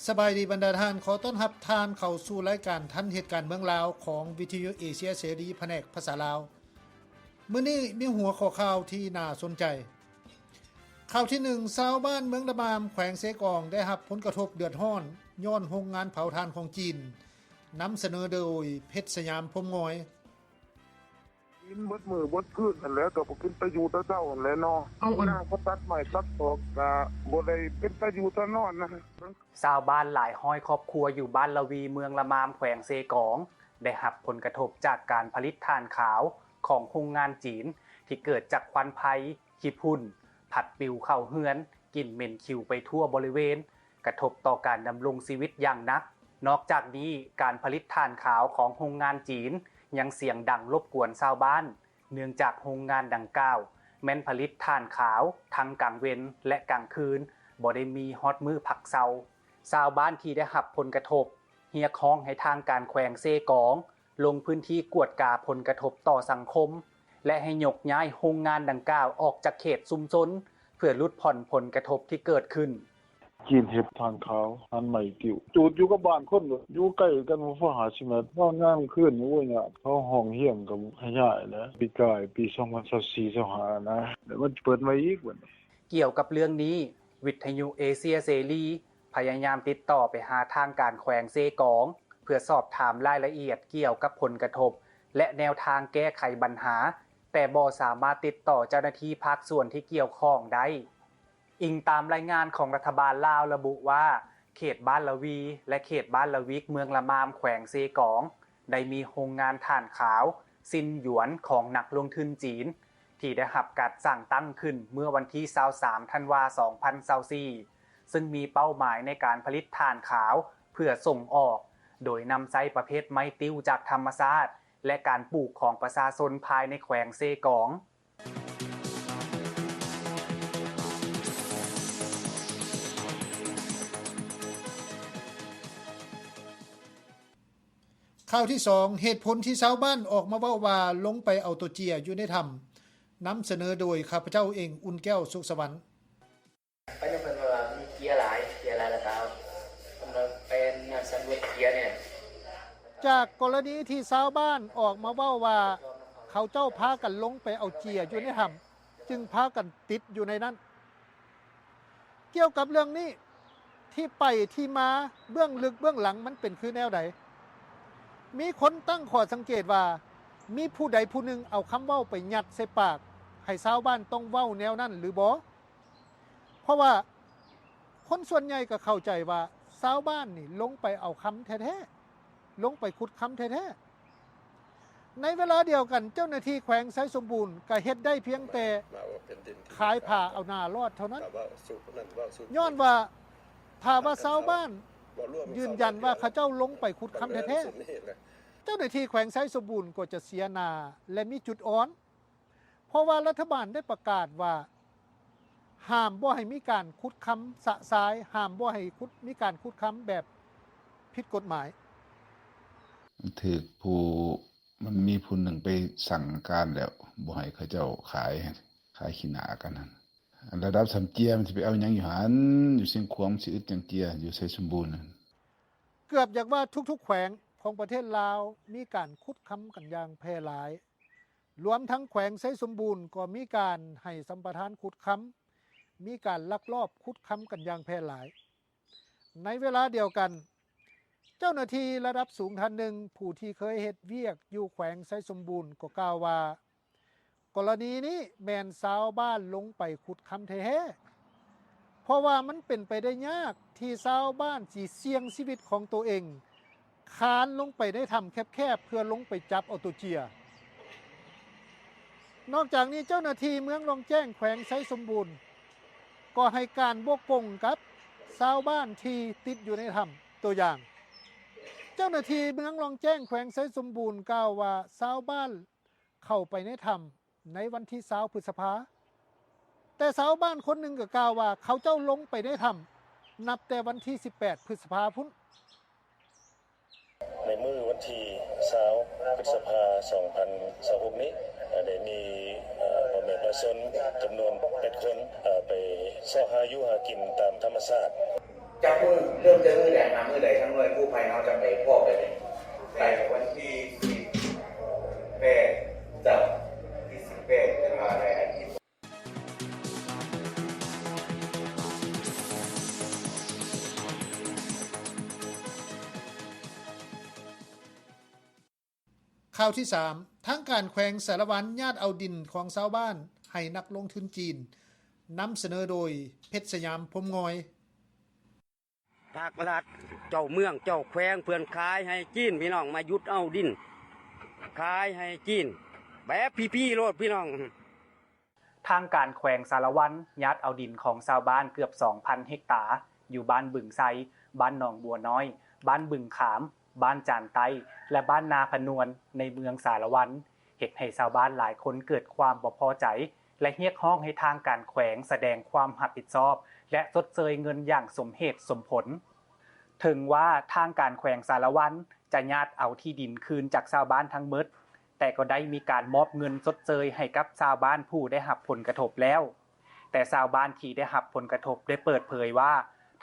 ສະບາຍດີບັນດາທ່ານ, ຂໍຕ້ອນຮັບທ່ານເຂົ້າສູ່ລາຍການທັນເຫດການເມືອງລາວ ຂອງວິທະຍຸເອເຊຍເສລີ ພະແນກພາສາລາວ. ມື້ນີ້ມີຫົວຂໍ້ຂ່າວທີ່ໜ້າສົນໃຈ. ຂ່າວທີໜຶ່ງ, ຊາວບ້ານເມືອງລະມາມ ແຂວງເຊກອງ ໄດ້ຮັບຜົນກະທົບເດືອດຮ້ອນຍ້ອນໂຮງງານເຜົາຖ່ານຂອງຈີນ. ນຳສະເໜີໂດຍ ເພັດສະຫຍາມ ພົມງອຍ. ກິນເບິດມື້ເບິດຄືນຫັ້ນແຫຼະ ກໍບໍ່ເປັນຕາຢູ່ຕາເຊົາຫັ້ນແຫຼະເນາະ. ເອົາອັນ ນາງກໍຕັດໄມ້ຕັດຕອກ ກໍບໍ່ໄດ້ເປັນຕາຢູ່ຕານອນນະ. ຊາວບ້ານຫຼາຍຮ້ອຍຄອບຄົວຢູ່ບ້ານລະວີ ເມືອງລະມາມ ແຂວງເຊກອງ ໄດ້ຮັບຜົນກະທົບຈາກການຜະລິດຖ່ານຂາວຂອງໂຮງງານຈີນ ທີ່ເກີດຈາກຄວັນໄຟ, ຂີ້ຝຸ່ນ ພັດປິວເຂົ້າເຮືອນ, ກິ່ນເໝັນຂິວໄປທົ່ວບໍລິເວນ, ກະທົບຕໍ່ການດຳລົງຊີວິດຢ່າງໜັກ. ນອກຈາກນີ້, ການຜະລິດຖ່ານຂາວຂອງໂຮງງານຈີນຍັງສຽງດັງລົບກວນຊາວບ້ານ, ເນື່ອງຈາກໂຮງງານດັ່ງກ່າວແມ່ນຜະລິດຖ່ານຂາວທັງກາງເວັນ ແລະ ກາງຄືນ, ບໍ່ໄດ້ມີຮອດມື້ພັກເຊົາ. ຊາວບ້ານທີ່ໄດ້ຮັບຜົນກະທົບ ຮຽກຮ້ອງໃຫ້ທາງການແຂວງເຊກອງ ລົງພື້ນທີ່ກວດກາຜົນກະທົບຕໍ່ສັງຄົມ ແລະ ໃຫ້ຍົກຍ້າຍໂຮງງານດັ່ງກ່າວອອກຈາກເຂດຊຸມຊົນ ເພື່ອຫຼຸດຜ່ອນຜົນກະທົບທີ່ເກີດຂຶ້ນ. ຈີນເຮັດຖ່ານຂາວ, ຖ່ານໄມ້ຕິ້ວ, ຈູດຢູ່ກັບບ້ານຄົນ, ຢູ່ໃກ້ກັນບໍ່ພໍຫ້າສິບແມັດ. ນອນຍາມຄືນນີ້ ໂອ້ຍ ຍາກ, ເຂົາຮ້ອງຮຽນກໍໃຫ້ຍ້າຍແຫຼະ. ປີກາຍ ປີສອງພັນຊາວສີ່ ຊາວຫ້ານະ, ແລ້ວມັນເປີດໃໝ່ອີກບັດນີ້. ກ່ຽວກັບເລື່ອງນີ້, ວິທະຍຸເອເຊຍເສລີ ພະຍາຍາມຕິດຕໍ່ໄປຫາທາງການແຂວງເຊກອງ ເພື່ອສອບຖາມລາຍລະອຽດກ່ຽວກັບຜົນກະທົບ ແລະ ແນວທາງແກ້ໄຂບັນຫາ, ແຕ່ບໍ່ສາມາດຕິດຕໍ່ເຈົ້າໜ້າທີ່ພາກສ່ວນທີ່ກ່ຽວຂ້ອງໄດ້. ອີງຕາມລາຍງານຂອງລັດຖະບານລາວລະບຸວ່າ, ເຂດບ້ານລະວີ ແລະ ເຂດບ້ານລະວິກ ເມືອງລະມາມ ແຂວງເຊກອງ ໄດ້ມີໂຮງງານຖ່ານຂາວຊິນຢວນຂອງນັກລົງທຶນຈີນ ທີ່ໄດ້ຮັບການສ້າງຕັ້ງຂຶ້ນເມື່ອວັນທີຊາວສາມ ທັນວາ ສອງພັນຊາວສີ່ ຊຶ່ງມີເປົ້າໝາຍໃນການຜະລິດຖ່ານຂາວເພື່ອສົ່ງອອກ, ໂດຍນຳໃຊ້ປະເພດໄມ້ຕິ້ວຈາກທຳມະຊາດ ແລະ ການປູກຂອງປະຊາຊົນພາຍໃນແຂວງເຊກອງ. ຂ່າວທີສອງ, ເຫດຜົນທີ່ຊາວບ້ານອອກມາເວົ້າວ່າ ລົງໄປເອົາຕົວເຈຍຢູ່ໃນຖ້ຳ. ນຳສະເໜີໂດຍ ຂ້າພະເຈົ້າເອງ ອຸ່ນແກ້ວ ສຸກສະຫວັນ. ໄປນຳເພິ່ນວ່າມີເຈຍຫຼາຍ, ເຈຍຫຼາຍແລ້ວກໍເອົາ, ເພິ່ນວ່າໄປງານສຳຫຼວດເຈຍນີ້. ຈາກກໍລະນີທີ່ຊາວບ້ານອອກມາເວົ້າວ່າ ເຂົາເຈົ້າພາກັນລົງໄປເອົາເຈຍຢູ່ໃນຖ້ຳ, ຈຶ່ງພາກັນຕິດຢູ່ໃນນັ້ນ. ກ່ຽວກັບເລື່ອງນີ້, ທີ່ໄປທີ່ມາ, ເບື້ອງເລິກເບື້ອງຫຼັງມັນເປັນຄືແນວໃດ? ມີຄົນຕັ້ງຂໍ້ສັງເກດວ່າ ມີຜູ້ໃດຜູ້ໜຶ່ງເອົາຄຳເວົ້າໄປຍັດໃສ່ປາກ ໃຫ້ຊາວບ້ານຕ້ອງເວົ້າແນວນັ້ນຫຼືບໍ່? ເພາະວ່າຄົນສ່ວນໃຫຍ່ກໍເຂົ້າໃຈວ່າ ຊາວບ້ານນີ້ລົງໄປເອົາຄຳແທ້ໆ, ລົງໄປຂຸດຄຳແທ້ໆ. ໃນເວລາດຽວກັນ, ເຈົ້າໜ້າທີ່ແຂວງໄຊສົມບູນກໍເຮັດໄດ້ພຽງແຕ່ຂາຍຜ້າເອົາໜ້າລອດເທົ່ານັ້ນ, ຍ້ອນວ່າຖ້າວ່າຊາວບ້ານຢືນຢັນວ່າເຂົາເຈົ້າລົງໄປຂຸດຄຳແທ້ໆ, ເຈົ້າໜ້າທີ່ແຂວງໄຊສົມບູນກໍຈະເສຍໜ້າ ແລະ ມີຈຸດອ່ອນ. ເພາະວ່າລັດຖະບານໄດ້ປະກາດວ່າ ຫ້າມບໍ່ໃຫ້ມີການຂຸດຄຳຊະຊາຍ, ຫ້າມບໍ່ໃຫ້ຂຸດ, ມີການຂຸດຄຳແບບຜິດກົດໝາຍ. ຖືກຜູ້, ມັນມີຜູ້ໜຶ່ງໄປສັ່ງການແລ້ວ ບໍ່ໃຫ້ເຂົາເຈົ້າຂາຍ, ຂາຍຂີ້ໜ້າກັນຫັ້ນ. ອັນລະດັບສ່ຳເຈຍມັນຊິໄປເອົາຫຍັງຢູ່ຫັ້ນ? ຢູ່ຊຽງຂວາງມັນຊິອຶດຫຍັງເຈຍ ຢູ່ໄຊສົມບູນຫັ້ນ. ເກືອບຢາກວ່າທຸກໆແຂວງຂອງປະເທດລາວມີການຂຸດຄຳກັນຢ່າງແຜ່ຫຼາຍ. ລວມທັງແຂວງໄຊສົມບູນກໍມີການໃຫ້ສຳປະທານຂຸດຄຳ, ມີການລັກລອບຂຸດຄຳກັນຢ່າງແຜ່ຫຼາຍ. ໃນເວລາດຽວກັນ, ເຈົ້າໜ້າທີ່ລະດັບສູງທ່ານໜຶ່ງ ຜູ້ທີ່ເຄີຍເຮັດວຽກຢູ່ແຂວງໄຊສົມບູນກໍກ່າວວ່າ, ກໍລະນີນີ້ແມ່ນຊາວບ້ານລົງໄປຂຸດຄຳແທ້ໆ, ເພາະວ່າມັນເປັນໄປໄດ້ຍາກທີ່ຊາວບ້ານຊິສ່ຽງຊີວິດຂອງໂຕເອງ ຄານລົງໄປໃນຖ້ຳແຄບໆ ເພື່ອລົງໄປຈັບເອົາໂຕເຈຍ. ນອກຈາກນີ້, ເຈົ້າໜ້າທີ່ເມືອງລ່ອງແຈ້ງ ແຂວງໄຊສົມບູນ ກໍໃຫ້ການບໍ່ກົງກັບຊາວບ້ານທີ່ຕິດຢູ່ໃນຖ້ຳ. ຕົວຢ່າງ, ເຈົ້າໜ້າທີ່ເມືອງລ່ອງແຈ້ງ ແຂວງໄຊສົມບູນ ກ່າວວ່າ ຊາວບ້ານເຂົ້າໄປໃນຖ້ຳ ໃນວັນທີຊາວ ພຶດສະພາ, ແຕ່ຊາວບ້ານຄົນໜຶ່ງກໍກ່າວວ່າ ເຂົາເຈົ້າລົງໄປໃນຖ້ຳນັບແຕ່ວັນທີສິບແປດ ພຶດສະພາພຸ້ນ. ໃນມື້ວັນທີຊາວ ພຶດສະພາ ສອງພັນຊາວຫົກນີ້, ໄດ້ມີ ເອີ ພໍ່ແມ່ປະຊາຊົນຈຳນວນແປດຄົນ ເອີ ໄປຊອກຫາຢູ່ຫາກິນຕາມທຳມະຊາດ. ຈັກມື້ ເລີ່ມແຕ່ມື້ໃດຫາມື້ໃດ ທາງໜ່ວຍກູ້ໄພເຮົາຈະໄປພໍ້ກັນເດ? ໄປວັນທີສິບແປດ ເຈົ້າ ວັນທີສິບແປດ ແຕ່ວ່າໃນອາທິດ ຂ່າວທີສາມ ທາງການແຂວງສາລະວັນຍາດເອົາດິນຂອງຊາວບ້ານໃຫ້ນັກລົງທຶນຈີນ, ນຳສະເໜີໂດຍ ເພັດສະຫຍາມ ພົມງອຍ. ພາກລັດ ເຈົ້າເມືອງ ເຈົ້າແຂວງ ເພິ່ນຂາຍໃຫ້ຈີນ ພີ່ນ້ອງ ມາຍຶດເອົາດິນ ຂາຍໃຫ້ຈີນ ແບບຟຣີໆໂລດ ພີ່ນ້ອງ. ທາງການແຂວງສາລະວັນຍາດເອົາດິນຂອງຊາວບ້ານເກືອບສອງພັນເຮັກຕາ ຢູ່ບ້ານບຶງໄຊ, ບ້ານໜອງບົວນ້ອຍ, ບ້ານບຶງຂາມ, ບ້ານຈານໃຕ້ ແລະ ບ້ານນາພະນວນ ໃນເມືອງສາລະວັນ, ເຮັດໃຫ້ຊາວບ້ານຫຼາຍຄົນເກີດຄວາມບໍ່ພໍໃຈ ແລະ ຮຽກຮ້ອງໃຫ້ທາງການແຂວງສະແດງຄວາມຮັບຜິດຊອບ ແລະ ຊົດເຊີຍເງິນຢ່າງສົມເຫດສົມຜົນ. ເຖິງວ່າທາງການແຂວງສາລະວັນຈະຍາດເອົາທີ່ດິນຄືນຈາກຊາວບ້ານທັງໝົດ, ແຕ່ກໍໄດ້ມີການມອບເງິນຊົດເຊີຍໃຫ້ກັບຊາວບ້ານຜູ້ໄດ້ຮັບຜົນກະທົບແລ້ວ. ແຕ່ຊາວບ້ານທີ່ໄດ້ຮັບຜົນກະທົບໄດ້ເປີດເຜີຍວ່າ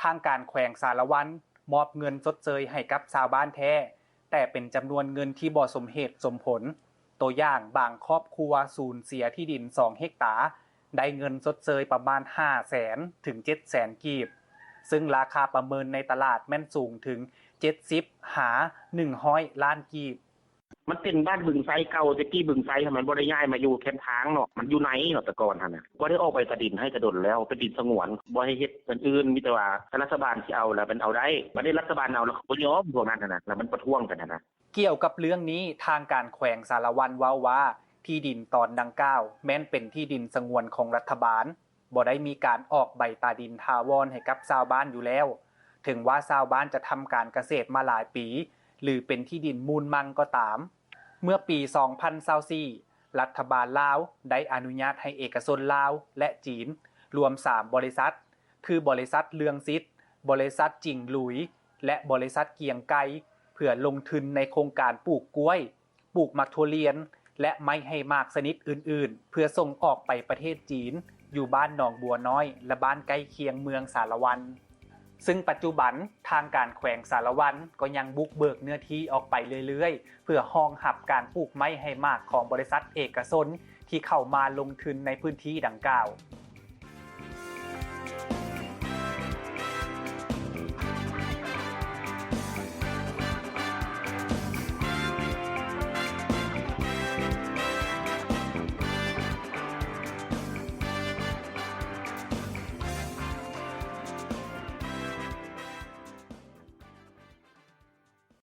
ທາງການແຂວງສາລະວັນມອບເງິນຊົດເຊີຍໃຫ້ກັບຊາວບ້ານແທ້, ແຕ່ເປັນຈຳນວນເງິນທີ່ບໍ່ສົມເຫດສົມຜົນ. ຕົວຢ່າງ, ບາງຄອບຄົວສູນເສຍທີ່ດິນສອງເຮັກຕາ, ໄດ້ເງິນຊົດເຊີຍປະມານຫ້າແສນ ເຖິງ ເຈັດແສນກີບ, ເຊິ່ງລາຄາປະເມີນໃນຕະຫຼາດແມ່ນສູງເຖິງ ເຈັດສິບ ຫາ ໜຶ່ງຮ້ອຍລ້ານກີບ. ມັນເປັນບ້ານບຶງໄຊເກົ່າ, ແຕ່ກີ້ບຶງໄຊຫັ້ນມັນບໍ່ໄດ້ຍ້າຍມາຢູ່ແຄມທາງເນາະ, ມັນຢູ່ໃນເນາະ ແຕ່ກ່ອນຫັ້ນນະ. ບໍ່ໄດ້ອອກໃບຕາດິນໃຫ້ກະດົນແລ້ວ, ເປັນດິນສະຫງວນ, ບໍ່ໃຫ້ເຮັດອັນອື່ນ, ມີແຕ່ວ່າຄັນລັດຖະບານຊິເອົາແລ້ວມັນເອົາໄດ້, ບັດນີ້ລັດຖະບານເອົາແລ້ວເຂົາບໍ່ຍອມ ພວກນັ້ນຫັ້ນນະ, ແລ້ວມັນປະທ້ວງກັນຫັ້ນນະ. ກ່ຽວກັບເລື່ອງນີ້, ທາງການແຂວງສາລະວັນເວົ້າວ່າ ທີ່ດິນຕອນດັ່ງກ່າວແມ່ນເປັນທີ່ດິນສະຫງວນຂອງລັດຖະບານ, ບໍ່ໄດ້ມີການອອກໃບຕາດິນຖາວອນໃຫ້ກັບຊາວບ້ານຢູ່ແລ້ວ, ເຖິງວ່າຊາວບ້ານຈະທຳການກະເສດມາຫຼາຍປີ ຫຼື ເປັນທີ່ດິນມູນມັງກໍຕາມ. ເມື່ອປີສອງພັນຊາວສີ່ ລັດຖະບານລາວໄດ້ອະນຸຍາດໃຫ້ເອກະຊົນລາວ ແລະ ຈີນ ລວມສາມບໍລິສັດ ຄື ບໍລິສັດເລື່ອງສິດ, ບໍລິສັດຈິງລຸຍ ແລະ ບໍລິສັດກຽງໄກ ເພື່ອລົງທຶນໃນໂຄງການປູກກ້ວຍ, ປູກໝາກຖົ່ວລຽນ ແລະ ໄມ້ໃຫ້ໝາກຊະນິດອື່ນໆ ເພື່ອສົ່ງອອກໄປປະເທດຈີນ ຢູ່ບ້ານໜອງບົວນ້ອຍ ແລະ ບ້ານໃກ້ຄຽງເມືອງສາລະວັນ. ເຊິ່ງປັດຈຸບັນທາງການແຂວງສາລະວັນກໍຍັງບຸກເບີກເນື້ອທີ່ອອກໄປເລື້ອຍໆ ເພື່ອຮອງຮັບການປູກໄມ້ໃຫ້ໝາກຂອງບໍລິສັດເອກະຊົນທີ່ເຂົ້າມາລົງທຶນໃນພື້ນທີ່ດັ່ງກ່າວ.